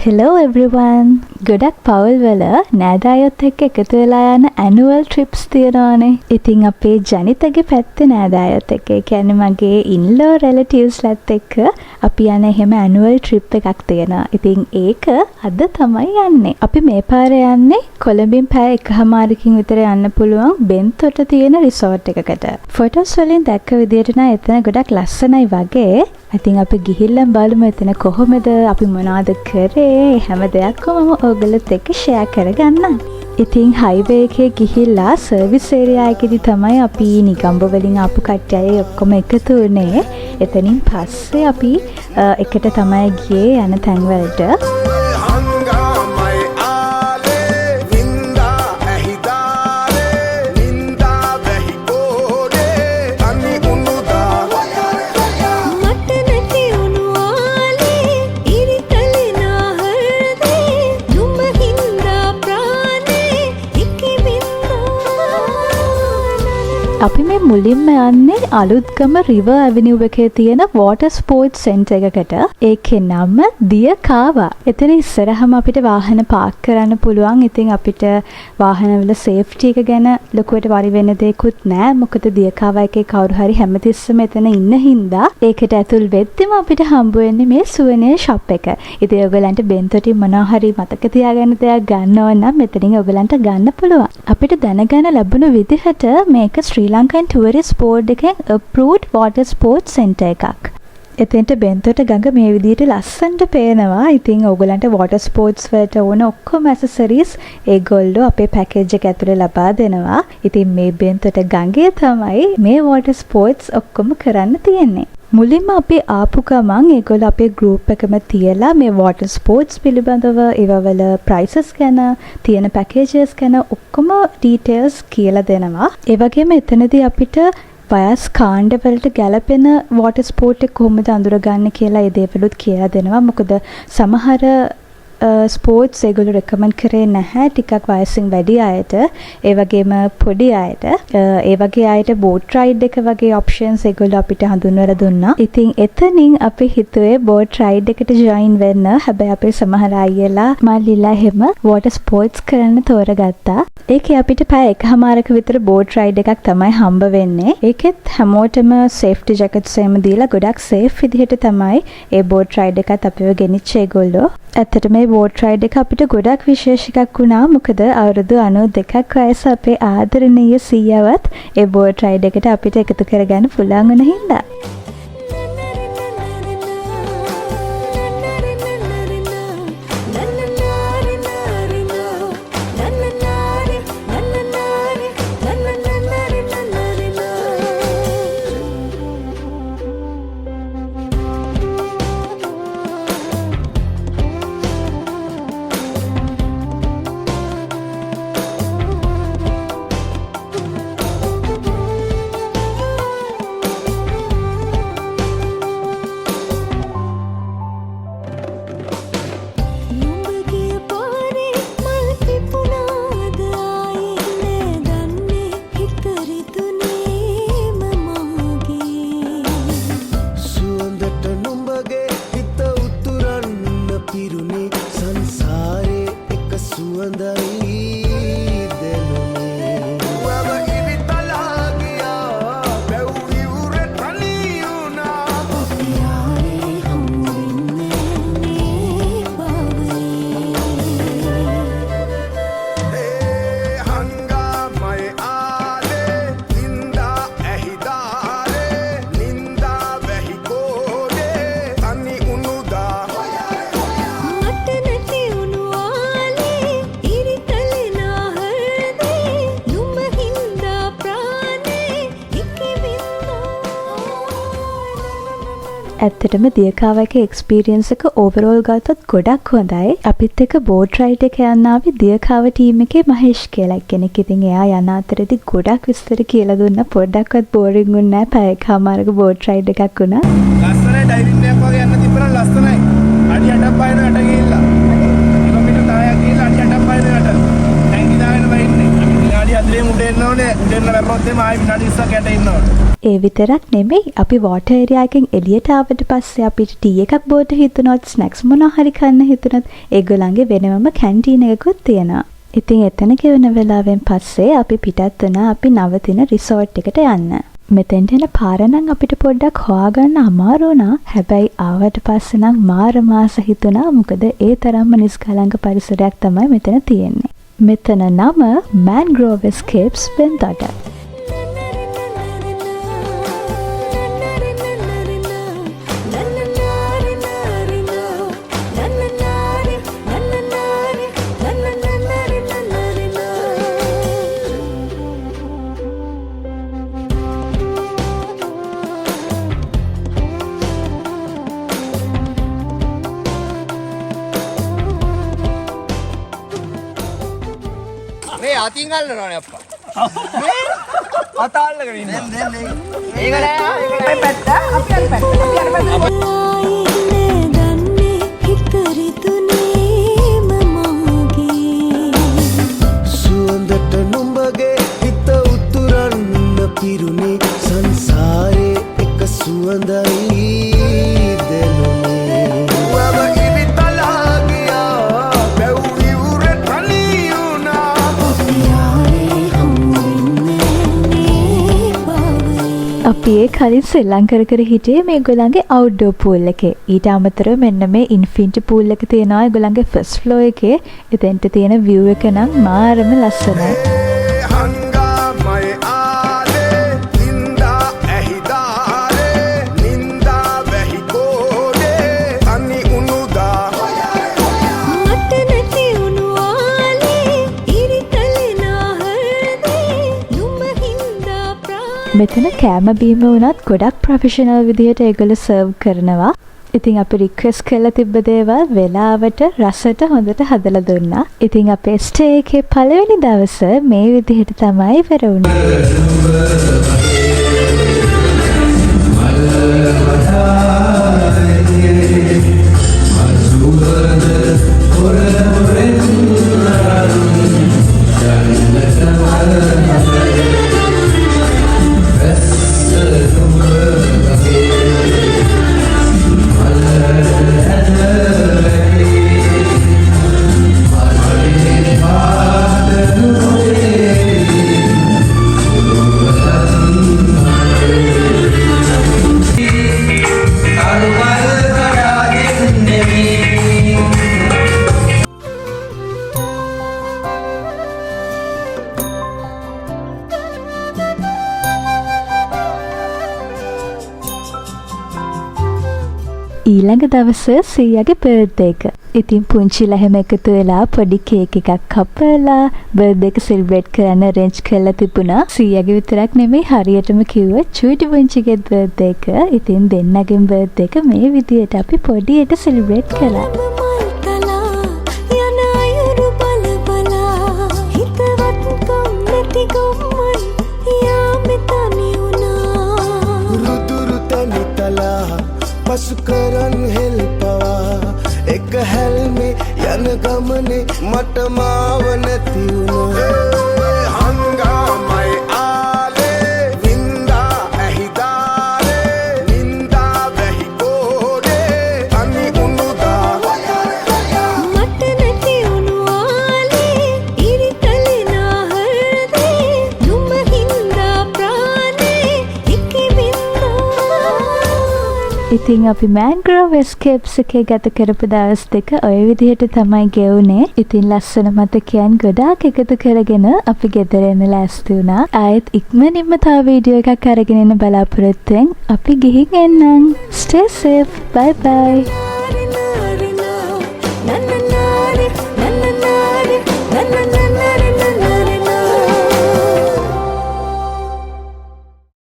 Hello everyone. ගොඩක් පවුල් වල නෑදෑයොත් එක්ක එකතු වෙලා යන ඇනුවල් ට්‍රිප්ස් තියෙනවානේ. ඉතින් අපේ ජනිතගේ පැත්තේ නෑදෑයොත් එක්ක, ඒ කියන්නේ මගේ ඉන්ලෝ රෙලටිව්ස්ලත් එක්ක අපි යන එහෙම ඇනුවල් ට්‍රිප් එකක් තියෙනවා. ඉතින් ඒක අද තමයි යන්නේ. අපි මේ පාර යන්නේ කොළඹින් පැය එකහමාරකින් විතර යන්න පුළුවන් බෙන්තොට තියෙන රිසෝට් එකකට. ෆොටෝස් වලින් දැක්ක විදියට නම් එතන ගොඩක් ලස්සනයි වගේ. ඉතින් අපි ගිහිල්ලා බලමු එතන කොහොමද, අපි මොනවද කරේ, හැම දෙයක්ම මම ඔයගොල්ලොත් එක්ක ෂෙයා කරගන්නම්. ඉතින් හයිවේ එකේ ගිහිල්ලා සර්විස් ඒරියා එකේදී තමයි අපි නිගම්බ වලින් ආපු කට්ටිය ඔක්කොම එකතු වුණේ. එතනින් පස්සේ අපි එකට තමයි ගියේ යන තැන්වලට. අපි මේ මුලින්ම යන්නේ අලුත්ගම රිවර් ඇවිනිව් එකේ තියෙන වෝටර් ස්පෝර්ට්ස් සෙන්ටර් එකකට. ඒකේ නම දියකාවා. එතන ඉස්සරහම අපිට වාහන පාක් කරන්න පුළුවන්. ඉතින් අපිට වාහනවල සේෆ්ටි එක ගැන ලොකුවට වරි වෙන්න දෙයක්වත් නෑ. මොකද දියකාවා එකේ කවුරු හරි හැමතිස්සෙම එතන ඉන්න හින්දා ඒකට ඇතුල් වෙද්දිම අපිට හම්බ වෙන්නේ මේ සුවනියර් ෂොප් එක. ඉතින් ඔයගලන්ට බෙන්තොටින් මොනවා හරි මතක තියාගන්න දෙයක් ගන්න ඕන නම් මෙතනින් ඔයගලන්ට ගන්න පුළුවන්. අපිට දැනගන්න ලැබුණු විදිහට මේක ශ්‍රී ලංකන් ටුවරිස්ට් බෝඩ් එකෙන් අප්‍රූව්ඩ් වෝටර් ස්පෝර්ට්ස් සෙන්ටර් එකක්. එතෙන්ට බෙන්තොට ගඟ මේ විදිහට ලස්සනට පේනවා. ඉතින් ඕගොල්ලන්ට වෝටර් ස්පෝර්ට්ස් වලට ඕන ඔක්කොම ඇසසරිස් ඒගොල්ලෝ අපේ පැකේජ් එක ඇතුලේ ලබා දෙනවා. ඉතින් මේ බෙන්තොට ගඟේ තමයි මේ වෝටර් ස්පෝර්ට්ස් ඔක්කොම කරන්න තියෙන්නේ. මුලින්ම අපි ආපු ගමන් ඒගොල්ලෝ අපේ ගෲප් එකම තියලා මේ වෝටර් ස්පෝර්ට්ස් පිළිබඳව, ඒවවල ප්‍රයිසස් ගැන, තියෙන පැකේජස් ගැන ඔක්කොම ඩීටේල්ස් කියලා දෙනවා. ඒ වගේම එතනදී අපිට වයස් කාණ්ඩවලට ගැලපෙන වෝටර් ස්පෝර්ට් එක කොහොමද අඳුරගන්නේ කියලා ඒ දේවලුත් කියලා දෙනවා. මොකද සමහර ස්පෝර්ට්ස් ඒගොල්ලෝ රෙකමන්ඩ් කරේ නැහැ ටිකක් වයසින් වැඩි අයට, ඒ වගේම පොඩි අයට. ඒ වගේ අයට බෝට් රයිඩ් එක වගේ ඔප්ෂන්ස් ඒගොල්ලෝ අපිට හඳුන්වලා දුන්නා. ඉතින් එතනින් අපි හිතුවේ බෝට් රයිඩ් එකට ජොයින් වෙන්න. හැබැයි අපේ සමහර අයියලා මල්ලිලා එහෙම වෝටර් ස්පෝර්ට්ස් කරන්න තෝරගත්තා. ඒකේ අපිට පැය එකහමාරක විතර බෝට් රයිඩ් එකක් තමයි හම්බ වෙන්නේ. ඒකෙත් හැමෝටම සේෆ්ටි ජැකට්ස් එහෙම දීලා ගොඩක් සේෆ් විදිහට තමයි ඒ බෝට් රයිඩ් එකත් අපිව ගෙනිච්චේ ඒගොල්ලෝ. ඇත්තට මේ බෝට් රයිඩ් එක අපිට ගොඩක් විශේෂ එකක් වුණා. මොකද අවුරුදු 92ක් වයස අපේ ආදරණීය සීයාවත් ඒ බෝට් රයිඩ් එකට අපිට එකතු කරගන්න පුළුවන් වුණ හින්දා. ඇත්තටම දියකාව එකේ එක්ස්පීරියන්ස් එක ඕවරෝල් ගත්තොත් ගොඩක් හොඳයි. අපිත් එක්ක බෝට් රයිඩ් එක යන්න ආවේ දියකාව ටීම් එකේ මහේෂ් කියලා එක්කෙනෙක්. ඉතින් එයා යන අතරේදී ගොඩක් විස්තර කියලා දුන්නා. පොඩ්ඩක්වත් බෝරින් වුණේ නෑ. පැය එකහමාරක බෝට් රයිඩ් එකක් වුණා. ලස්සනයි ඩයිවිං එකක් වගේ යන්න තිබ්බනම් ලස්සනයි. අඩි 8ක් පයින් යට ගිහිල්ලා. කිලෝමීටර් 10ක් ගිහිල්ලා අඩි 8ක් පයින් යට. ටැංකි දාගෙන බහින්නේ. අපි විනාඩි 40 උඩ එන්න ඕනේ. උඩ එන්න වැරුණොත් එහෙම ආයෙ විනාඩි 20ක් යට ඉන්න ඕනේ. ඒ විතරක් නෙමෙයි, අපි වෝටර් ඒරියා එකෙන් එළියට ආවට පස්සේ අපිට ටී එකක් බොන්න හිතුනොත්, ස්නැක්ස් මොනවා හරි කන්න හිතුනොත් ඒගොල්ලන්ගේ වෙනමම කැන්ටීන් එකකුත් තියෙනවා. ඉතින් එතන ගෙවන වෙලාවෙන් පස්සේ අපි පිටත් වුණා අපි නවතින රිසෝට් එකට යන්න. මෙතෙන්ට එන පාර නම් අපිට පොඩ්ඩක් හොයාගන්න අමාරු වුණා. හැබැයි ආවට පස්සේ නම් මාරම ආස හිතුණා. මොකද ඒ තරම්ම නිස්කලංක පරිසරයක් තමයි මෙතන තියෙන්නේ. මෙතන නම මැන්ග්‍රෝව් එස්කේප්ස් බෙන්තොට. මේ අතින් අල්ලනවනේ අප්පා. මේ අත අල්ලගෙන ඉන්නවා. දැන් දැන් ඒක නෑ, ඒක නෑ. පැත්ත අපි අර පැත්ත, අපි අර පැත්ත. දන්නේ හිත රිදුනේම මාගේ. සුවඳට නුඹගේ හිත උතුරන්න පිරුණේ සංසාරේ එක සුවඳයි දැනුනේ. වැව ඉරිතලා ගියා, වැව් ඉවුර තනි වුණා. අපි ආයේ හම්බෙන්නේ මේ භවයේ. අපි ඒ කලින් සෙල්ලම් කර කර හිටියේ මේගොල්ලන්ගේ අවුට්ඩෝර් පූල් එකේ. ඊට අමතරව මෙන්න මේ ඉන්ෆිනිටි පූල් එක තියෙනවා ඒගොල්ලන්ගේ ෆස්ට් ෆ්ලෝර් එකේ. එතෙන්ට තියෙන විව් එක නම් මාරම ලස්සනයි. හංගාමයි ආලේ නින්දා ඇහිදාලේ නින්දා වැහි කෝඩේ තනි උණුදා. මට නැති වුණු ආලේ ඉරිතලෙන හෘදේ නුඹ හින්දා ප්‍රාණ. මෙතන කෑම බීම වුණත් ගොඩක් ප්‍රොෆෙෂනල් විදිහට ඒගොල්ලෝ සර්ව් කරනවා. ඉතින් අපි රික්වෙස්ට් කරලා තිබ්බ දේවල් වෙලාවට රසට හොඳට හදලා දුන්නා. ඉතින් අපේ ස්ටේ එකේ පළවෙනි දවස මේ විදිහට තමයි ඉවර වුණේ. ඊළඟ දවස සීයාගේ බර්ත්ඩේ එක. ඉතින් පුංචිලා එහෙම එකතු වෙලා පොඩි කේක් එකක් කපලා බර්ත්ඩේ එක සෙලිබ්‍රේට් කරන්න අරේන්ජ් කරලා තිබුණා. සීයාගේ විතරක් නෙමෙයි, හරියටම කිව්වොත් චූටි පුංචිගේත් බර්ත්ඩේ එක. ඉතින් දෙන්නගෙන් බර්ත්ඩේ එක මේ විදියට අපි පොඩියට සෙලිබ්‍රේට් කළා. මල් තලා යන අයුරු බල බලා හිතවත්කම් නැති ගොම්මන් යාමෙ තනි වුණා. රුදුරු තනිතලා පසු කරන් හෙල්පවා එක හැල්මේ යන ගමනේ මට මාව නැති වුණා. හංගාමයි ආලේ නින්දා ඇහිදාලේ නින්දා වැහි කෝඩේ තනි උණුදා. මට නැති වුණු ආලේ ඉරිතලෙන හෘදේ නුඹ හින්දා ප්‍රාණේ හිකිබින්දා. ඉතින් අපි මැන්ග්‍රෝව් එස්කේප්ස් එකේ ගත කරපු දවස් දෙක ඔය විදිහට තමයි ගෙවුනේ. ඉතින් ලස්සන මතකයන් ගොඩාක් එකතු කරගෙන අපි ගෙදර එන්න ලෑස්ති වුණා. ආයෙත් ඉක්මනින්ම තව වීඩියෝ එකක් අරගෙන එන්න බලාපොරොත්තුවෙන් අපි ගිහින් එන්නම්. Stay safe. Bye bye. නාරි නාරි නා නන්න නාරි නන්න නාරි නන්න.